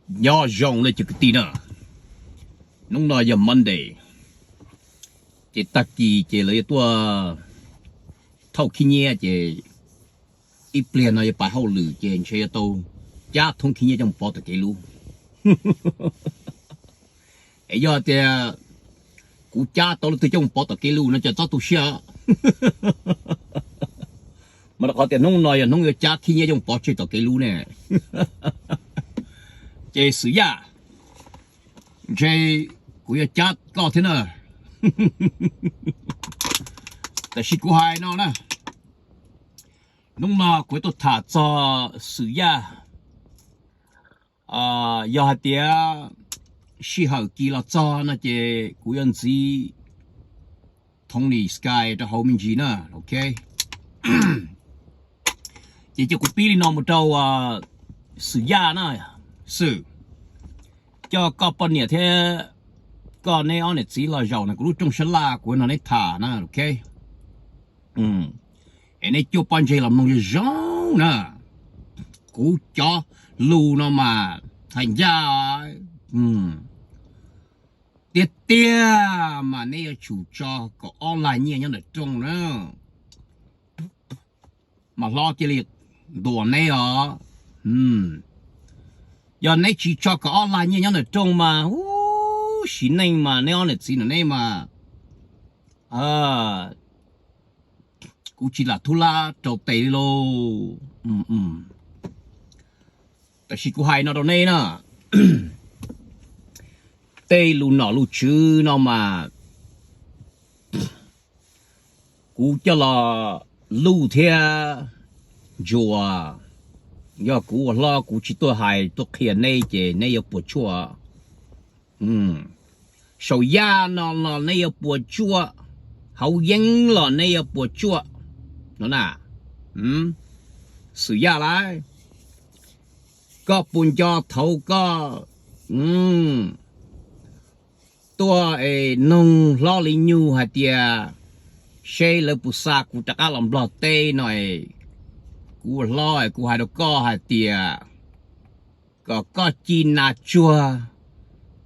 Nyob zoo li cov kwv tij na, hnub no yog Monday, ces tag kis ces lawv yuav tuaj thauj khib nyiab, ces ib pliag no yuav pais hauj lwm ces ntshe yuav tau cab thoob khib nyiab coj mus pov tom kev lub. Es yog tias kuv cab tau leej twg coj mus pov tom kev lub no ces txhob tu siab. Mas rau qhov tias hnub no yog hnub yuav cab khib nyiab coj mus pov tseg tom kev lub ne, ces Xwm Yaj, ntshe kuv yuav cab koj thiab na. Tab sis kuv hais no na, hnub no kuv tuaj tham txog Xwm Yaj. Yog hais tias sij hawm kis los txog no ces kuv yuav ntxiv Tony Sky rau hauv me ntsis na, ok. Ces cia kuv pib li no mus rau Xwm Yaj na. Xwm, coj koj poj niam thiab koj neb ob niam txiv los zaum na kuv lub rooj sab laj kuv no neb tham na, ok. Es neb cuab pob ntseg los mloog zoo zoo na. Kuv cov lus no mas hais ncaj tiag tiag mas neb yuav tsum tso kaum ob lag nyiaj nyob ntawm rooj na, mas hlob cia li ntuas neb os. Yog neb tsis tso kaum ob lag nyiaj nyob ntawm rooj mas ub, sim neej mas neb ob niam txiv no neb mas kuv tsis lam thub lab rau tes li lauj. Tab sis kuv hais no rau neb na, tej lus nom lus tswv no mas kuv coj los luj thiab ntsuas. Yog kuv ua hlob kuv tsis tuaj hais tuaj qhia neb ces neb yuav puas tsuaj. Saum yaj no los neb yuav puas tsuaj, hauv yeeb los neb yuav puas tsuaj no na. Xwm Yaj lauj, koj puas nco thaum koj tuaj es noog hlob Li Nyug hais tias seb lawv puas xa kuv rov qab los Nplog teb no, kuv ua hlob kuv hais rau koj hais tias kom koj ci nas tsuag,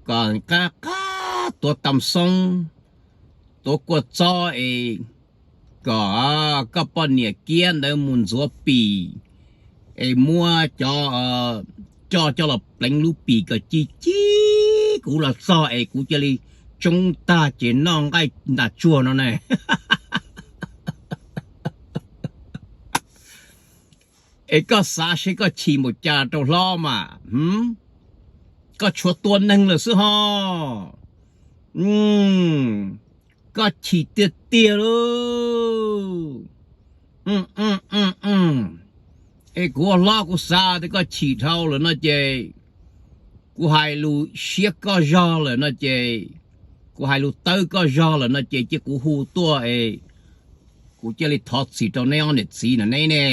kom qab qab tuav tam xoob, tuav kua txob es kom koj poj niam kiab ntawd mus ntxuav pim, es muab cov roj coj los pleev lub pim kom ci ci. Kuv los txog es kuv cia li tsoob tag ces noj nqaij nas tsuag no ne. Es koj xav seb koj chim npaum cas rau hlob mas, koj tshuav tua neeg lawm xwb ho. Koj chim tiag tiag lauj. Es kuv ua hlob kuv xav tias koj chim dhau lawm no ces, kuv hais lus siab koj zog lawm no ces, kuv hais lus tawb koj zog lawm no ces cia kuv hu tuaj es kuv cia li thov txim rau neb ob niam txiv no neb ne.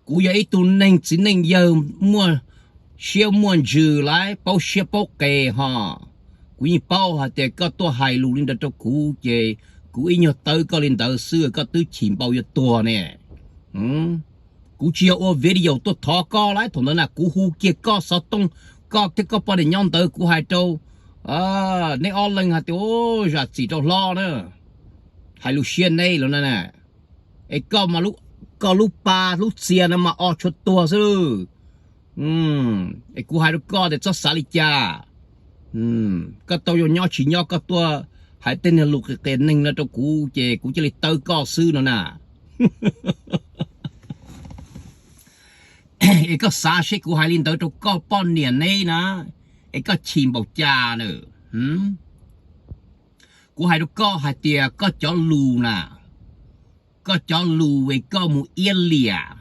Kuv yog ib tug neeg txiv neej yawg muaj siab muaj ntsws lawm, paub siab paub qes ho. Kuv yeej paub hais tias koj tuaj hais lus li ntawd rau kuv ces kuv ib nyuag tawb koj li ntawd xwb koj twb chim npaum yuav tuag ne. Kuv tsis yog ua video tuaj thov koj lawm, thaum ntawd na kuv hu kiag koj xov tooj, koj thiab koj poj niam nyob ntawd kuv hais rau neb ob leeg hais tias zam txim rau hlob na, hais lus siab neb lawm na. Es koj, koj lub pa lub txia no mas o tshuav tuag xwb. Es kuv hais rau koj tias txhob xav li cas. Koj tau yuav nyob tsis nyob koj tuaj hais tej niag lus qias qias neeg no rau kuv ces kuv cia li tawb koj xwb no na. Es koj xav seb kuv hais li ntawd rau koj poj niam neb na, es koj chim npaum cas na. Kuv hais rau koj hais tias koj cov lus na, koj cov lus es koj mus iab liam,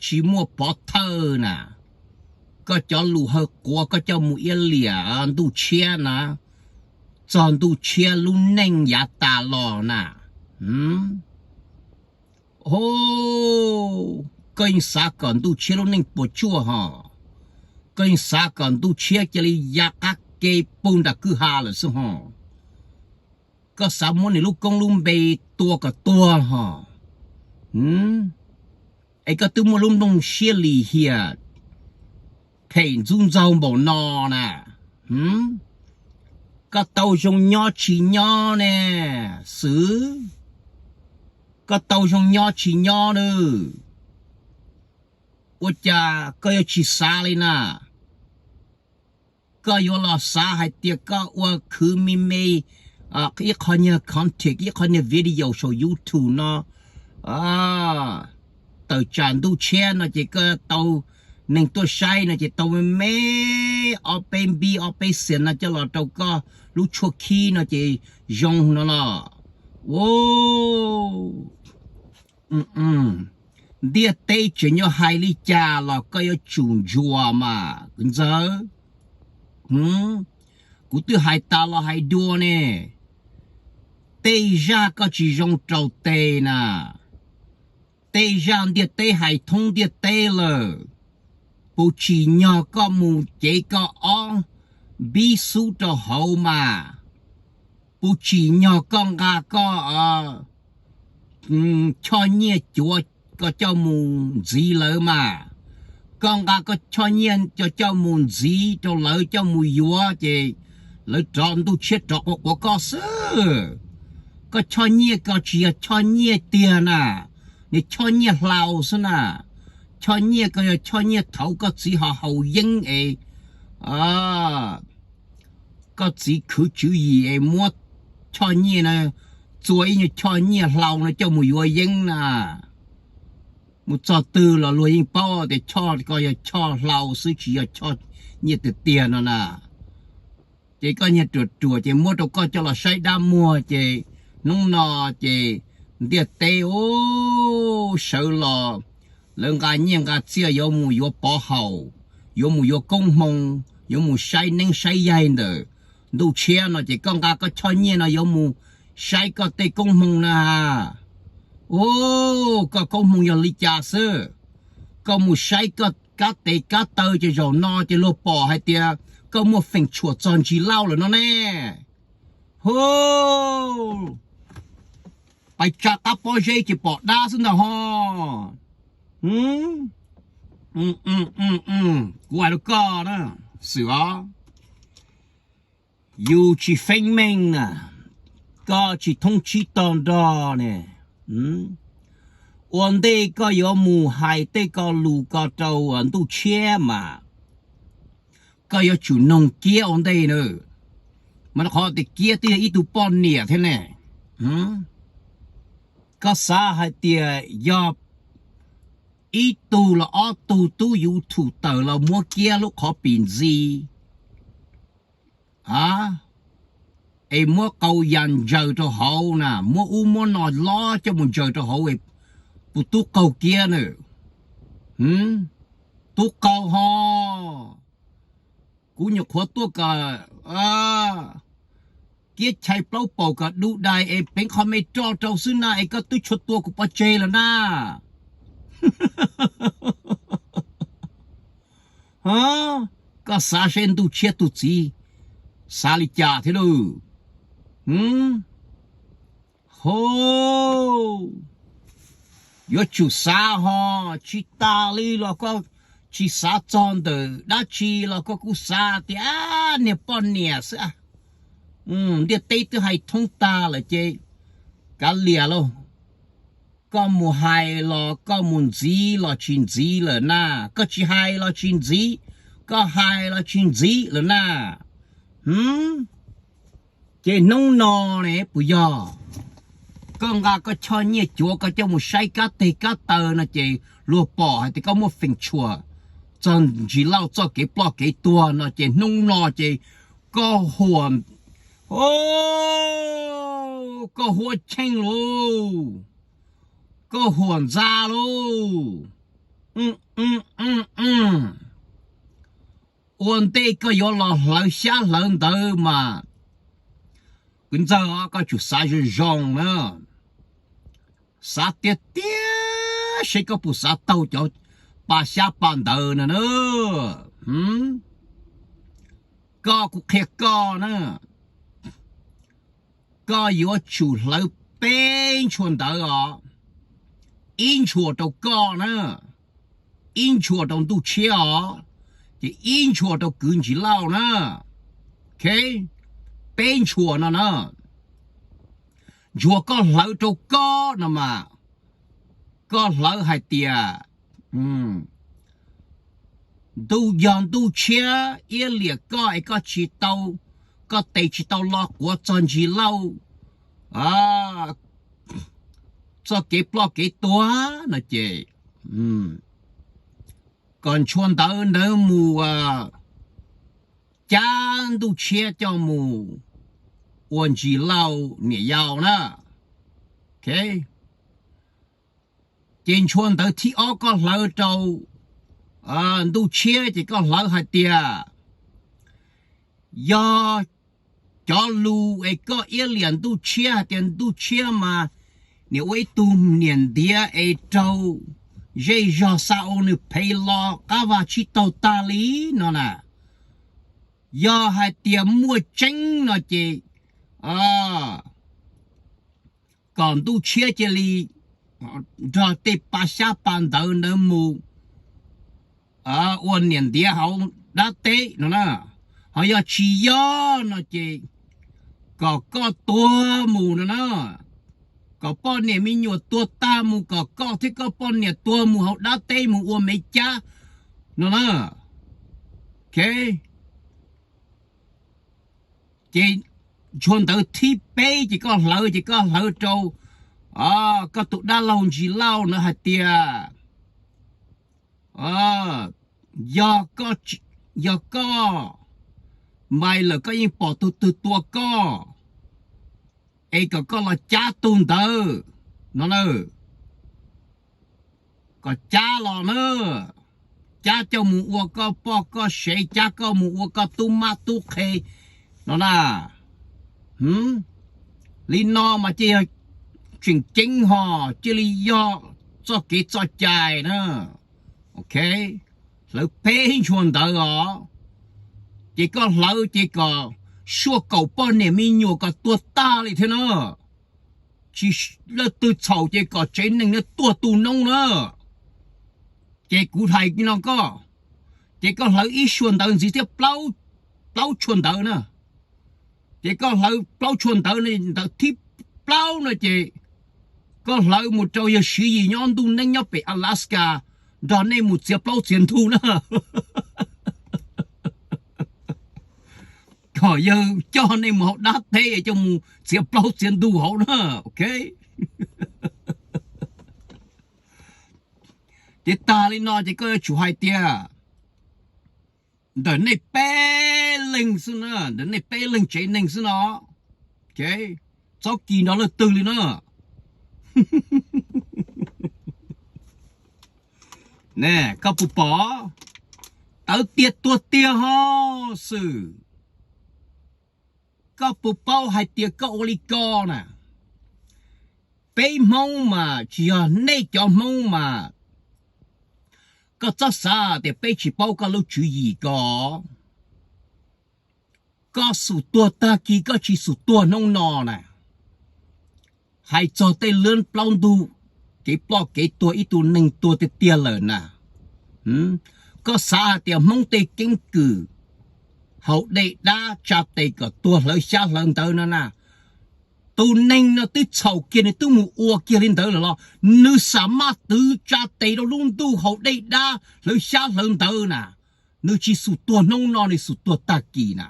tsis muaj pov thawj na, koj cov lus hawj quav koj coj mus iab liam ntuj tshiab na, txog ntuj tshiab lub neej yav tas los na. Koj yeej xav kom ntuj tshiab lub neej puas tsuaj ho, koj yeej xav kom ntuj tshiab cia li ya qab ke pug nram kwj ha lawm xwb ho. Koj xav muab nws lub koob lub npe tua kom tuag ho. Es koj twb muaj lub nplooj siab lim hiam phem ntxub ntxaug npaum no na, koj tau zoo nyob tsis nyob ne, Xwm? Koj tau zoo nyob tsis nyob na? Ua cas koj yuav tsis xav li na? Koj yuav los xav hais tias koj ua khwv me me ib qho nyuag content, ib qho nyuag video saum YouTube no, tawm tsam ntuj tshiab no ces koj tau neeg tuaj saib no ces tau me me ob peb npib ob peb xias no coj los rau koj lub tshuaj khib no ces zoo no los. Ntiaj teb tseem yuav hais li cas los koj yuav tsum ntsuas mas kwv ntxawg. Kuv twb hais tas los hais dua ne, tej zaj koj tsis zoo rau tes na, tej zaj ntiaj teb hais thoob ntiaj teb lawm, puas tsim nyog koj mus cev koj ob npib xub rau hauv mas? Puas tsim nyog koj nqa koj choj nyiaj cuav koj coj mus ntxiv lawv mas? Koj nqa koj choj nyiaj coj coj mus ntxiv rau lawv coj mus yuav ces lawv rov ntuj tshiab rov quav quav koj xwb. Koj choj nyiaj ko tsis yog choj nyiaj tiag na, nws choj nyiaj hlau xwb na. Choj nyiaj ko yog choj nyiaj thaum koj txiv ho haus yeeb es koj txiv khwv tswv yim es muab choj nyiaj no txua ib nyuag choj nyiaj hlau no coj mus yuav yeeb na. Mus txog twg los luag yeej paub tias choj ko yog choj hlau xwb tsis yog choj nyiaj tiag tiag no na. Ces koj niag ruam ruam ces muab rau koj coj los saib dab muag ces hnub no ces ntiaj teb ub sawv los lawv nqa nyiaj nqa txiaj yuav mus yuav pov haum, yuav mus yuav koob hmoo, yuav mus saib neeb saib yaig ntawm ntuj tshiab no ces koj nqa koj choj nyiaj no yuav mus saib koj tej koob hmoo na. Ub, koj koob hmoo yog li cas xwb? Koj mus saib koj kab tes kab taw ces zaum no ces luag pom hais tias koj muaj feem tshuam txog Ntsis Lauj lawm no ne. Hu, pais tsa qab pob zeb ces pom dab xwb ntag ho. Kuv hais rau koj na, Xwm os, yus tsis feeb meej na, koj tsis thoob tsib tog nrog ne. Ua ntej koj yuav mus hais tej ko lus ko rau ntuj tshiab mas koj yuav tsum noog Kiab ua ntej na. Mas rau qhov tias Kiab twb yog ib tug poj niam thiab ne. Koj xav hais tias yog ib tug los ob tug tub YouTube tawm los muab Kiab lub qhov pim ntxiv, a, es muab qau ya ntsaws rau hauv na, muab ub muab no lob coj mus ntsaws rau hauv, puas tub qaug Kiab na? Tub qaug ho. Kuv nyuam qhuav tuaj kom Kiab chais plaub paum kom du dais es peev qho me roj rau xwb na es koj twb tshua tua kuv pov tseg lawm na. Koj xav seb ntuj tshiab tus txiv xav li cas thiab lauj? Ho, yuav tsum xav ho, tsis tas li los koj tsis xav txog ntawm dab tsi los koj kuj xav tias niag poj niam xwb. Ntiaj teb twb hais thoob tag lawm ces kav liam lauj. Koj mus hais los koj mus ntxiv los tsis ntxiv lawm na, koj tsis hais los tsis ntxiv, koj hais los tsis ntxiv lawm na. Ces hnub no ne puas yog koj nqa koj choj nyiaj cuav koj coj mus saib kab teg kab taw no ces luag pom hais tias koj muaj feem tshuam txog Ntsis Lauj txoj kev ploj kev tuag no ces hnub no ces koj huam, koj huab cheej lauj, koj huam ntxa lauj. Ua ntej koj yuav los hlawv xyab hlawv ntawv mas kwv ntxawg, koj tsum xav zoo zoo na. Xav tiag tiag seb koj puas xav taug cov pa xyab pa ntawv no na. Koj, kuv qhia koj na, koj yuav tsum hlawv peb ntshua ntawv os. ib ntshuas rau koj na, ib ntshuas rau Ntuj Tshiab os, ces ib ntshuas rau kwv Ntsis Lauj na. Ok, peb ntshuas no na. Ntshuas koj hlawv rau koj no mas, koj hlawv hais tias, ntuj yog Ntuj Tshiab iab liam koj es koj tsis tau, koj tes tsis tau lo quav txog Ntsis Lauj txoj kev ploj kev tuag no ces kom ntshuas ntawv ntawd mus cab Ntuj Tshiab coj mus ua Ntsis Lauj niam yau na. Ok, ces ntshuas ntawv thib ob koj hlawv rau Ntuj Tshiab ces koj hlawv hais tias yog cov lus es koj iab liam Ntuj Tshiab hais tias Ntuj Tshiab mas niam ua ib tug niam ntiav es raug zej zog xa ua nws phem los qab vag tsib taug tag li no na. Yog hais tias muaj tseeb no ces kom Ntuj Tshiab cia li nrog tej pa xyab pa ntawv ntawd mus ua niam ntiav hauv dab teb no na. Ho yog tsis yog no ces kom koj tuag mus no na, kom poj niam me nyuam tuag tag mus, kom koj thiab koj poj niam tuag mus hauv dab teb mus ua Mev Cab no na. Ok, ces ntshuas ntawv thib peb ces koj hlawv, ces koj hlawv rau koj tus dab laug Ntsis Lauj na hais tias yog koj npai lawm koj yeej pom tus twg tua koj es kom koj los cab tus ntawd no na. Kom cab los na, cab coj mus ua koj poj koj sev, cab koj mus ua koj tub mab tub qhe no na. Li no mas cia yog tseem ceeb ho cia li yog txoj kev txoj cai na. Ok, hlawv peb ntshuas ntawv os, ces koj hlawv ces kom suaj kaum poj niam me nyuam kom tuag tag li thiab na. Tsis leej twg txhaum ces kom tsev neeg no tuag tu noob na. Ces kuv hais no koj, ces koj hlawv ib suas ntawv ntxiv thiab plaub tshuas ntawv na. Ces koj hlawv plaub tshuas ntawv, ntawv thib plaub no ces koj hlawv mus rau yawg Siv Yis nyob ntuj neeb nyob pem Alaska, nrog nej mus txiav plaub txiav ntug na. Kom yawg coj nej mus hauv dab teb coj mus txiav plaub txiav ntug hauv na. Ok, ces tag li no ces koj yuav tsum hais tias ntawm nej peb leeg xwb na, ntawm nej peb leeg tsev neeg xwb no, txob kis nrog leej twg li na. Koj puas pom? Tawv tiag tuag tiag ho xwm. Koj puas paub hais tias koj ua li ko na, peb Hmoob mas tsis yog nej cov Hmoob mas, koj txhob xav tias peb tsis paub koj lub tswv yim ko. Koj xum tuag tag kis koj tsis xum tuag hnub no na. Hais txog tej lub plaub ntug kev ploj kev tuag ib tug neeg tuag tiag tiag lawm na. Koj xav hais tias Hmoob tej keeb kwm haus dej dab tsa tes kom tuag hlawv xyab hlawv ntawv no na, tus neeg no twb txhaum kiag nws twb mus ua kiag li ntawd lawm los nws xam maj twv tsa tes rau lub ntuj haus dej dab hlawv xyab hlawv ntawv na. Nws tsis xum tuag hnub no, nws xum tuag tag kis na.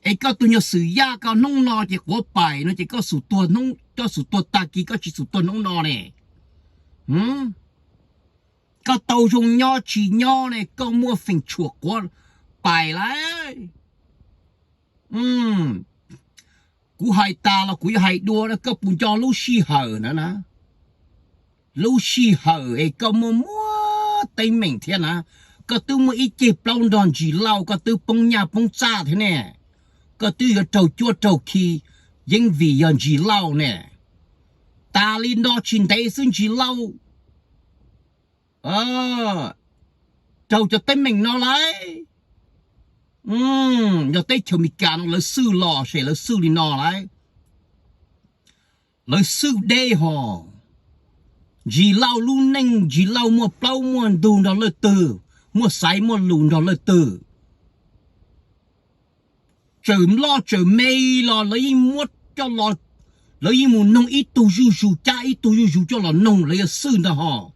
Es koj tus nyuag xwm yaj ko hnub no ces quav pais no ces koj xum tuag, koj xum tuag tag kis, koj tsis xum tuag hnub no ne. Koj tau zoo nyob tsis nyob ne, koj muaj feem tshuam quav pais lauj. Kuv hais tas los kuv yuav hais dua na, koj puas nco lub sij hawm na na? Lub sij hawm es koj muaj muaj teeb meem thiab na, koj twb muaj ib ceg plaub nrog Ntsis Lauj, koj twb poob nyaj poob txaj thiab ne. Koj twb yuav raug cuab raug khi yeeb vim yog Ntsis Lauj ne. Tas li no tsis ntev xwb Ntsis Lauj raug cov teeb meem no lauj. Yog teb chaws Amelikas no lawv xwj los ces lawv xwj li no lauj. Lawv xwj deb hos. Ntsis Lauj lub neej, Ntsis Lauj muaj plaub muaj ntug nrog leej twg, muaj xaiv muaj lus nrog leej twg. Tseem loj tseem me los lawv yeej muab coj los, lawv yeej mus noog ib tug zuj zus, cab ib tug zuj zus coj los noog, lawv yuav xwj ntag hos.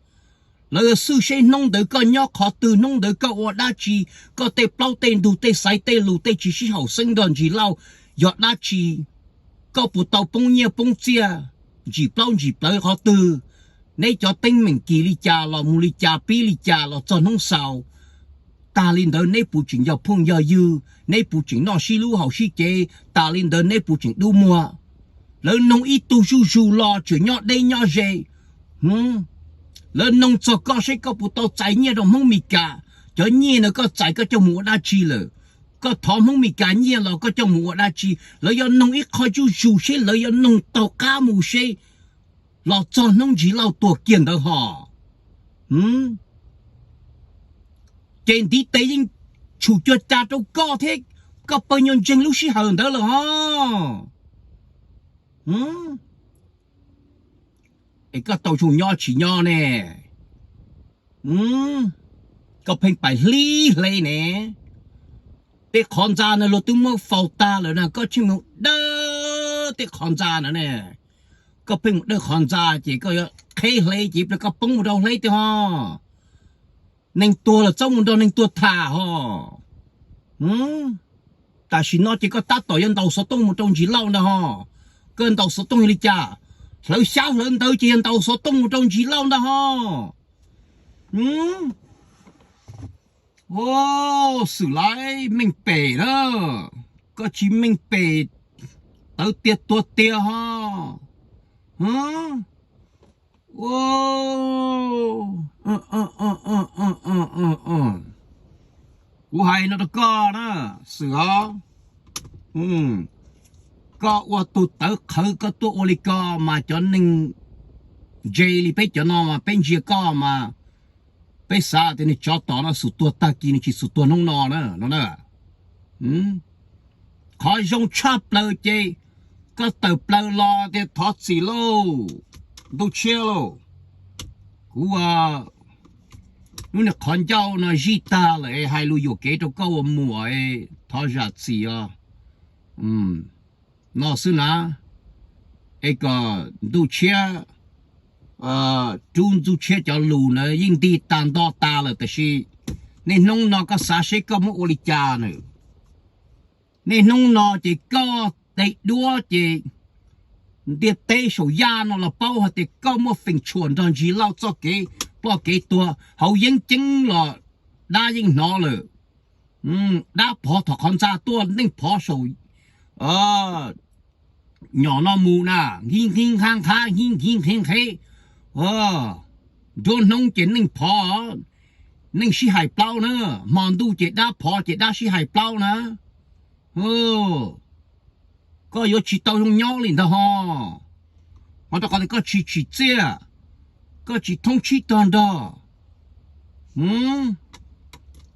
Lawv yuav xwj seb hnub ntawd koj nyob qhov twg, hnub ntawd koj ua dab tsi, koj tej plaub tej ntug, tej xaiv tej lus, tej tsis sib haum xeeb nrog Ntsis Lauj yog dab tsi, koj puas tau poob nyiaj poob txiaj, ntsim plaub ntsim plawv qhov twg, neb cov teeb meem kis li cas los mus li cas pib li cas los txog hnub xaus. Tag li ntawd neb puas tseem yog phooj yog ywg, neb puas tseem noj sib hlub haus sib cev, tas li ntawd neb puas tseem dub muag. Lawv noog ib tug zuj zus los tseem nyob deb nyob ze. Lawv noog txog koj seb koj puas tau txais nyiaj rau Hmoob Mes Kas, cov nyiaj no koj txais koj coj mus ua dab tsi lawm, koj thov Hmoob Mes Kas nyiaj los koj coj mus ua dab tsi. Lawv yuav noog ib qho zuj zus seb lawv yuav noog taug qab mus seb los txog hnub Ntsis Lauj tuag kiag ntawd hos. Ces ntiv tes yeej tshum cuag cas rau koj thiab koj pawg nyuag ntseeg lub sij hawm ntawd lawm hos. Es koj tau zoo nyob tsis nyob ne? Koj pheej pais hlib hle ne. Tej qhov ntxa no luag twb muab faus tag lawm na, koj tsheej mus dawj tej qhov ntxa no ne. Koj pheej mus dawj qhov ntxa ces koj yuav qheb hle ces koj poob mus rau hleb tiag hos. Neeg tuag los txhob mus nrog neeg tuag tham hos. Tam sim no ces koj tab tom yuav ntaus xov tooj mus rau Ntsis Lauj ntag hos. Koj ntaus xov tooj yog li cas? Hlawv xyab hlawv ntawv ces yog ntaus xov tooj mus rau Ntsis Lauj ntag hos. Xwm laib meej pem na, koj tsis meej pem tawv tiag tuag tiag hos. Kuv hais no rau koj na, Xwm os, koj ua tus tawv qhawv koj tuaj ua li ko mas cov neeg ntse li peb cov no mas peb ntsia koj mas peb xav tias nws tsov tom no xub tuag tag kis nws tsis xub tuag hnub no na no na. Qhov zoo tshaj plaws ces koj tawm plaws los tias thov txim lauj, Ntuj Tshiab lauj, kuv lub niag qhov ncauj no zij tag lawm, hais lus yuam kev rau koj ua muam, thov zam txim os. No xwb na, es kom Ntuj Tshiab, rub Ntuj Tshiab cov lus na yeej nti tag nto tas lawm tiam sis niaj hnub no koj xav seb koj muab ua li cas na. Niaj hnub no ces koj tej duab ces ntiaj teb saum yaj no los paub hais tias koj muaj feem tshuam nrog Ntsis Lauj txoj kev ploj kev tuag, hauv yeeb ceeb los dab yeej hnov lawm. Dab phov thov qhov ntxa tuaj, neej phov saum nyom no mus na, nkig nkig nqha nqha nkig nkig nqhe nqhe, nruab hnub ces neej phov, neej sib hais plaub na, hmo ntuj ces dab phov ces dab sib hais plaub na. Koj yuav tsis tau zoo nyob li ntag hos. Ho rau qhov tias koj tsis tsim txiaj, koj tsis thoob tsib tog nrog,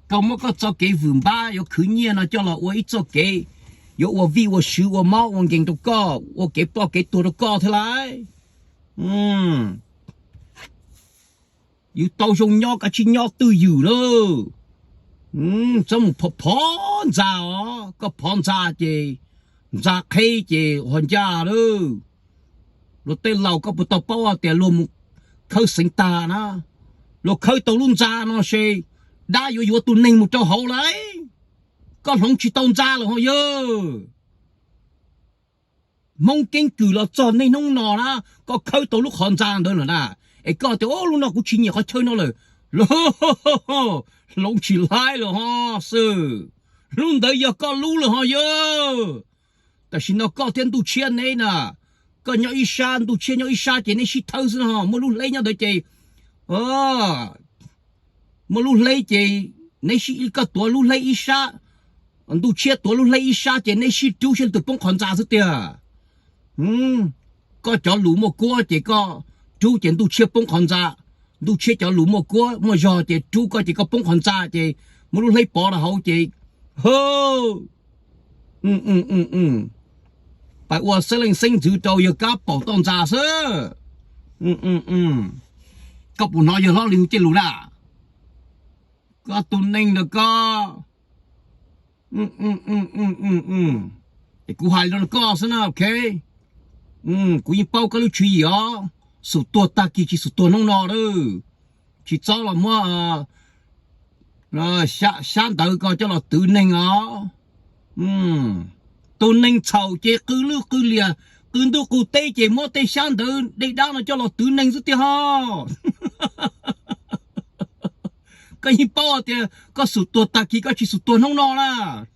koj muab koj txoj kev vwm npab yuav khwv nyiaj no coj los ua ib txoj kev, yuav ua vij ua sw ua mob ua nkees rau koj, ua kev ploj kev tuag rau koj thiab lauj. Yus tau zoo nyob koj tsis nyob twj ywm lauj. Txhob mus phov phov ntxa os, koj phov ntxa ces ntxa qheb ces ho ncaj lauj. Luag tej laus koj puas tau paub tias luag mus khawb xeev tag na, luag khawb tau lub ntxa no ces dab yuav yuav tus neeg mus rau hauv lauj. Koj hloov tsis tau ntxa lawm ho yawg. Hmoob keeb kwm los txog niaj hnub no na, koj khawb tau lub qhov ntxa ntawd lawm na, es koj tias lub no kuv tsis nyiam qhov chaw no lawm, hloov tsis laib lawm ho Xwm. Hnub ntawd yog koj lub lawm ho yawg. Tam sim no koj thiab Ntuj Tshiab neb na, koj nyob ib sab, Ntuj Tshiab nyob ib sab ces neb sib thawb xwb no, muaj lub hleb nyob ntawd ces, muaj lub hleb ces neb sib, koj tuav lub hleb ib sab, Ntuj Tshiab tuav lub hleb ib sab ces neb sib rub seb leej twg poob qhov ntxa xwb tiag. Koj cov lus muaj kuab ces koj rub ces Ntuj Tshiab poob qhov ntxa, Ntuj Tshiab cov lus muaj kuab muaj zog ces rub koj ces koj poob qhov ntxa ces muaj lub hleb pov rau hauv ces, ha, pais ua xeeb leej xeeb ntxwv rau yawg Kab Paum toj ntxas xwb. Koj puas hnov yawg hlob li hu cej lus na? Koj tus neeg ntawm koj, es kuv hais rau koj xwb na, ok. Kuv yeej paub koj lub tswv yim os, xum tuag tag kis tsis xum tuag hnub no lawm. Tsis txhob los muab xyab ntawv ko coj los twv neeg os. Tus neeg txhaum ces qw lwj qw liam, qw ntuj qw teb ces muab tej xyab ntawv dej dab no coj los twv neeg xwb tiag ho. Koj yeej paub tias koj xum tuag tag kis koj tsis xum tuag hnub no lawm.